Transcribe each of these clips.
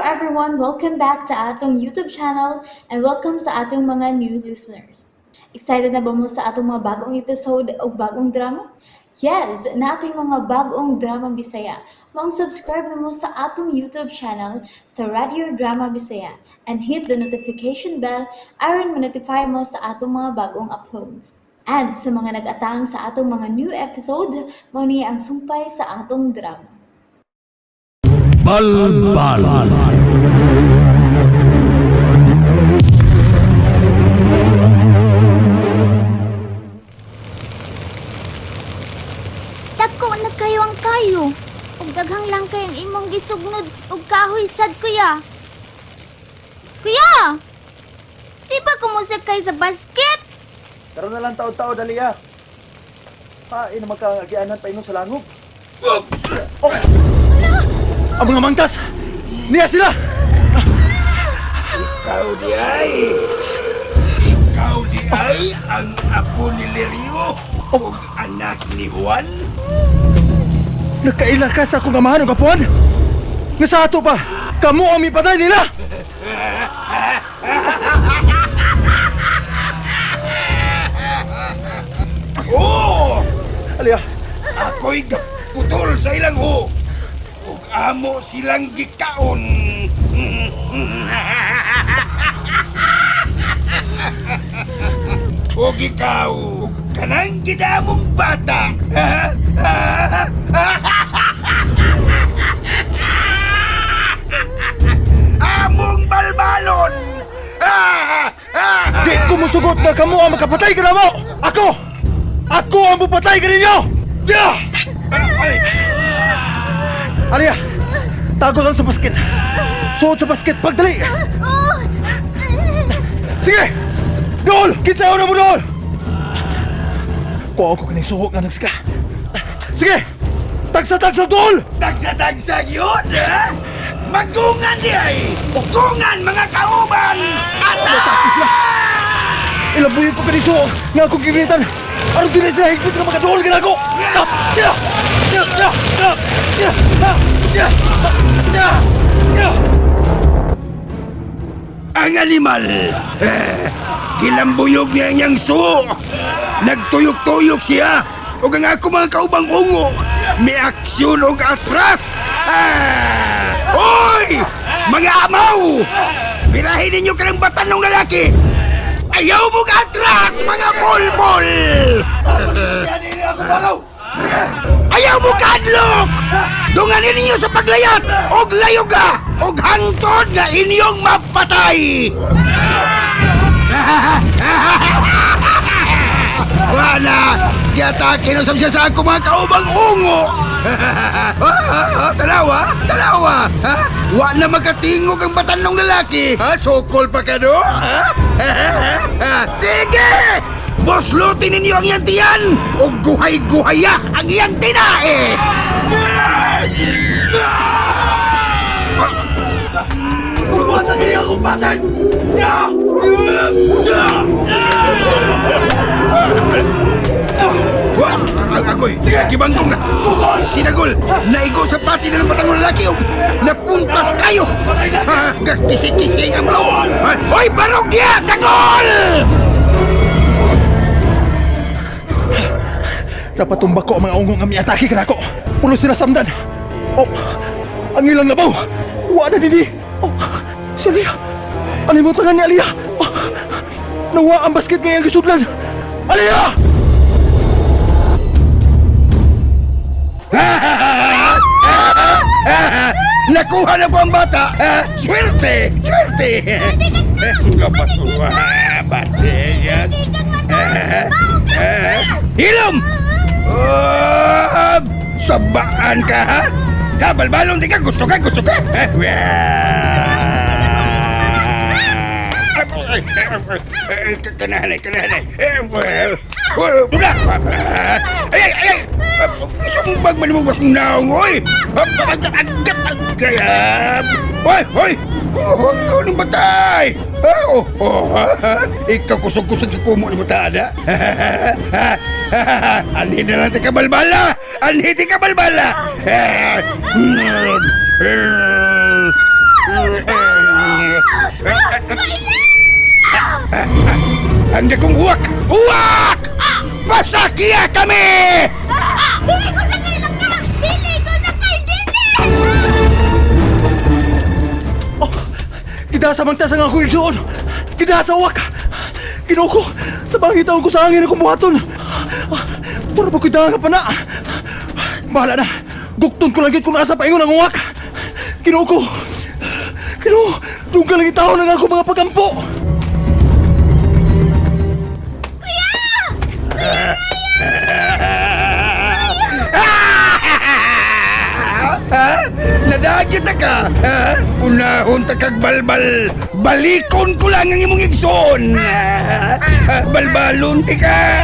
everyone! Welcome back to atong YouTube channel and welcome sa atong mga new listeners. Excited na ba mo sa atong mga bagong episode o bagong drama? Yes, nating mga bagong drama Bisaya. Maong subscribe na mo sa atong YouTube channel sa Radio Drama Bisaya and hit the notification bell aron ma-notify mo sa atong mga bagong uploads. And sa mga nag-atang sa atong mga new episode, mao ni ang sumpay sa atong drama. Balbal. Dako na kayo ang kayo. Ug daghang lang kay ang imong gisugnod og kahoy sad, kuya. Kuya! Di ba kumusakay sa basket? Karon na lang tao-tao dali ah. Hain na magkaagianan pa ingon sa langob. Oh! Ang mga mangtas! Niya sila! Ikaw di ay! Ikaw di ay ang apo ni Lirio ug anak ni Juan? Nagkaila ka sa akong amahan o kapuan? Nga sa ato pa, kamo ang mipatay nila! Oo! Aliya, Ako'y gaputol sa ilang ho! Ug amo silang gikaon! Ug ikaw, kanang gidamong bata! Among balbalon! di ko musugot na kamo ang makapatay ka mo! Ako! Ako ang mupatay ka ninyo! Yeah! Ay! Aliya, tago lang sa basket. Suot sa basket, pagdali! Sige! Dool! Kinsayo na mo dool! Kuha ko kaning suhok nga nagsika. Sige! Tagsa-tagsa dool! Tagsa-tagsa yun, ha? Magungan di ay! Gungan mga kauban! Matake sila! Ilabuyin ko kaning suhok nga akong gimitan! Aron dili sila higpit nga makadool ka nako! Ah! Ya! Ya! Ya! Ya! Ya! Ah! Ya! Ya! Ya! Ang animal! Eh, gilambuyog niya ang iyang suo! Nagtuyok-tuyok siya! Ug ang ako mga kaubang ungo, may aksyon og atras! Ah! Hoy! Mga amaw! Birahin ninyo kanang batanong lalaki! Ayaw mong atras, mga bulbul! Ayaw mo kadlok! Dunganin ninyo sa paglayat! Og layoga! Og hangtod nga inyong mapatay! Wala! Giatake na siya sa ako mga kaubang ungo! Tanawa! Tanawa! Ha? Wa na makatingog ang batanong lalaki! Ha? Sukol pa ka do? Ha? Sige! Boslutin ninyo ang iyang tiyan! O guhay-guhaya ang iyang tinae! Bumata kaya akong batay! Ya! Wa! Agoy! Gibangkong na! Sinagol! Naigo sa pati na ng batang lalaki og napuntas kayo! Ha? Kisi-kisi ang mga... Hoy! Barog niya! Dagol! Napatumba ko ang mga ungong nga miatake kanako. Pulo sila samdan. Oh, ang ilang labaw. Wa na didi. Oh, si Alia. Ano mo tangan ni Alia? Oh, nawa ang basket ngayong gisudlan. Alia! Nakuha na po ang bata! Ha? Swerte! Swerte! Bate yan. Hilom! Oh, sabaan ka, ha? Kabalbalong di ka! Gusto ka! Gusto ka! Kanahanay, kanahanay. Tula! Ay, ay, ay! Sumbag man mo ba kung naong, oy? Hoy, hoy! Oh, anong batay? Oh, oh, ikaw kusog-kusog sa kumo ng bata, na? Anhin na lang ti kabalbala! Anhin ti kabalbala! Ang dakong uwak! Uwak! Pasakiya kami! Dili ko sa kay langka! Dili ko sa kay dili! Oh, gidasa man ta sa nga akong igsuon. Gidasa uwak. Ginoo ko, tabang taon ko sa hangin akong buhaton. Puro ba ko'y danga pa na? Bahala na. Gukton ko lang yun kung nasa paingon ang uwak. Ginoo ko. Ginoo, dungka lang itaon ang akong mga pagampo. Ha? Nadagit na ka! Ha? Unahon ta kag balbal! Balikon ko lang ang imong igsoon! Ha? Balbalon ti ka!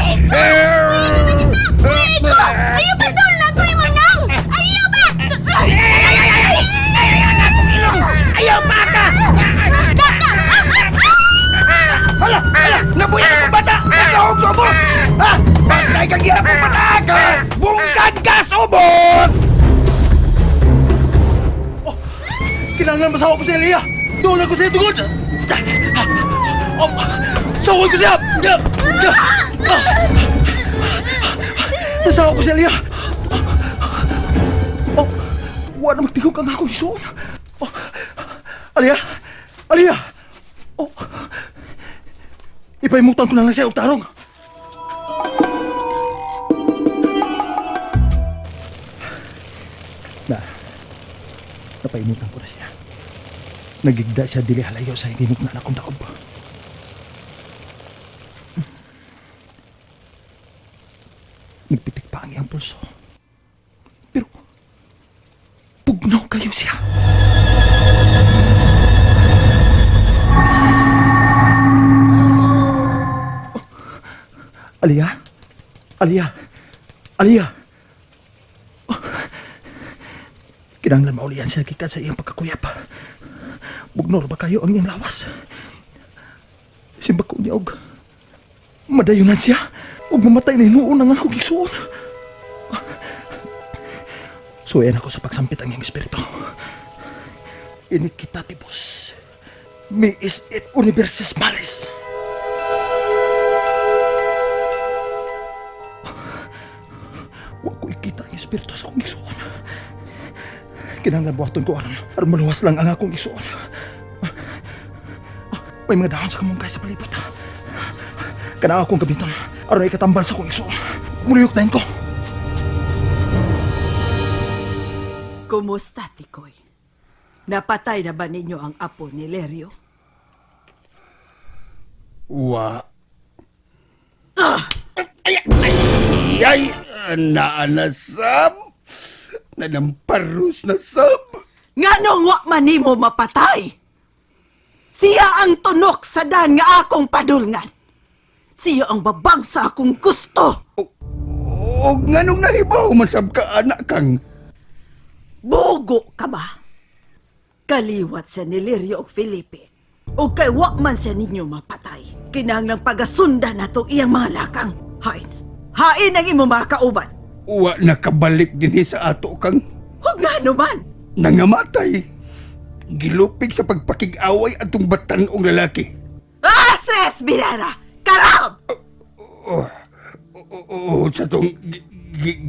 Ayaw ba tol na ko imo nang? Ayaw ba? Ay, ay, ay, ay, ay! Ay, ay, ay, akong ilong! Ayaw pa ka! Hala! Hala! Nabuya akong bata! Nagahog sa ubos! Ha? Patay kang gihapon bata ka! Bungkag ka sa ubos! Kinahanglan masawa ko si Elia. Doon ko siya tungod. Oh, sawal ko siya. Nasawa ko si Elia. Oh, wa na magtigog ang akong isuon. Oh, Alia! Alia! Oh, ipaimutan ko na lang siya og tarong. Na, napaimutan ko na siya. Nagigda siya dili halayo sa hinugnan akong daob. Nagpitik pa ang iyang pulso. Pero, pugnaw kayo siya. Aliya? Aliya? Aliya? Kinahanglan maulian siya gikan sa iyang pagkakuyap. Bugnor ba kayo ang iyang lawas? Simbag ko niya og madayunan siya og mamatay na hinuon ang akong igsuon. Suwayan ako sa pagsampit ang iyang espiritu. Iniquitatibus mi is it universis malis. Wa ko ikita ang espiritu sa akong igsuon. Kinahanglan buhaton ko aron aron maluwas lang ang akong igsuon. May mga dahon sa kamungkay sa palibot. Kanang akong gamiton aron ikatambal sa akong igsuon. Muluyok na ko. Kumusta, Tikoy? Napatay na ba ninyo ang apo ni Lerio? Wa. Ay, ay, ay, naa na sab. Nanamparus na sab. Nganong wa man nimo mapatay? Siya ang tunok sa dan nga akong padulngan. Siya ang babag sa akong gusto. O nganong nahibaw man sab ka anak kang. Bugo ka ba? Kaliwat siya ni Lirio og Felipe. O kay wa man siya ninyo mapatay. Kinahanglang pagasundan nato iyang mga lakang. Hain. Hain ang imo mga kauban. Wa nakabalik dinhi sa ato kang. Hug nga naman. Nangamatay. Gilupig sa pagpakig-away atong batanong lalaki. Ah, stress, Binara! Karab! Oo, sa tong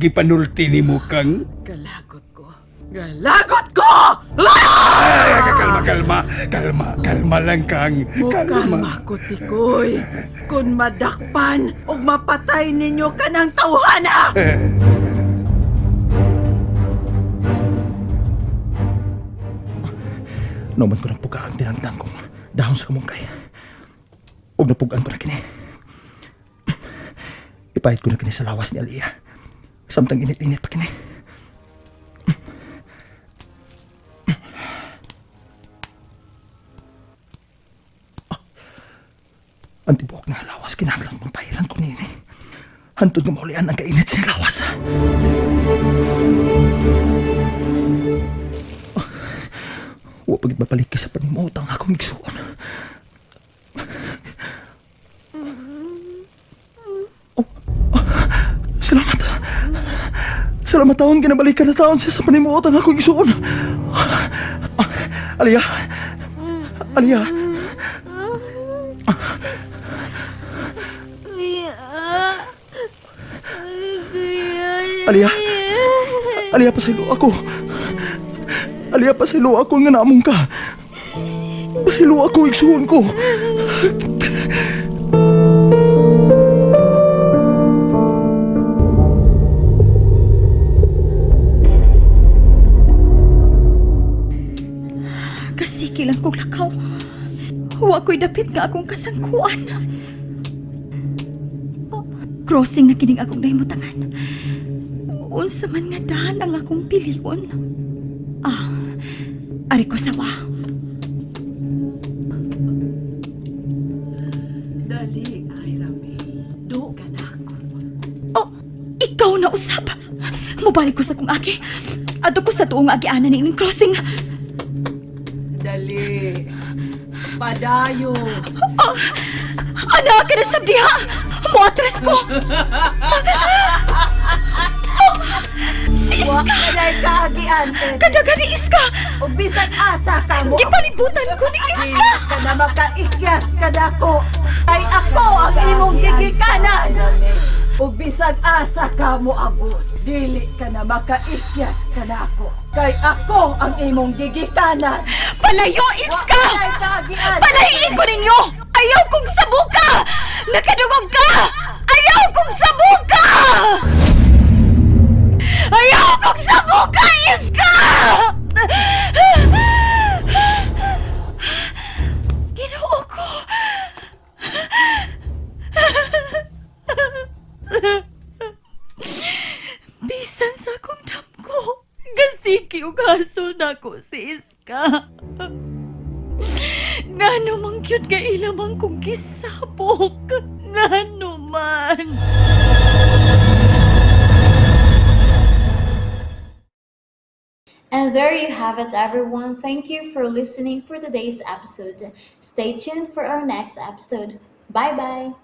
gipanulti ni mo kang. Galagot ko. Galagot ko! Ah! Ay, kalma, kalma, kalma, kalma lang kang. Mukalma ko, Tikoy. Kung madakpan o mapatay ninyo kanang tawhana! Nauman ko nagpuga ang tinangtang kong dahon sa kamungkay. Ug napugaan ko na kini. Ipahit ko na kini sa lawas ni Aliyah. Samtang init-init pa kini. Ang tibuok na lawas kinahanglan mong pahiran ko niini. Hantod nga maulian ang kainit sa lawas. Wa pagit mapaliki sa panimuot ang akong igsuon. Oh, ah, salamat. Salamat taon ginabalikan na taon siya sa panimuot ang akong igsuon. Ah, Aliyah. Aliyah. Aliyah. Aliyah, pasaylo ako. Aliyah, pasaylo ako nga naamong ka. Pasaylo ako, igsuon ko. Kasiki lang kong lakaw. Wa ko'y dapit nga akong kasangkuan. Oh, crossing na kining akong nahimutangan. Unsa man nga dahan ang akong pilion. Ah, ari ko sawa. Dali, Ira May. Do ka na ako. Oh, ikaw na usab. Mubalik ko sa kong aki. Adto ko sa tuong agianan ni ining crossing. Dali. Padayo. Oh, anak, ka na sab diha. Muatras ko. Oh, si Wa Iska. ka na'y kaagian, Ed. Kadaga ni Iska. Ug bisan asa ka mo. Gipalibutan ko ni Iska. Dili ka na makaikyas kanako. Kay ako ang imong gigikanan. Ug bisag asa ka mo abot, dili ka na makaikyas kanako. Kay ako ang imong gigikanan. Palayo, Iska! Wa ka na'y kaagian. Palahiin ko ninyo! Ayaw kong sabuka! Nakadungog ka! Ayaw kong sabuka! Ayaw kong sabuka, Iska! Ginoo ko! Bisan sa akong damgo, gasiki ug hasol nako si Iska. Ngano man cute nga ila man kong gisabok. Ngano man. And there you have it, everyone. Thank you for listening for today's episode. Stay tuned for our next episode. Bye bye.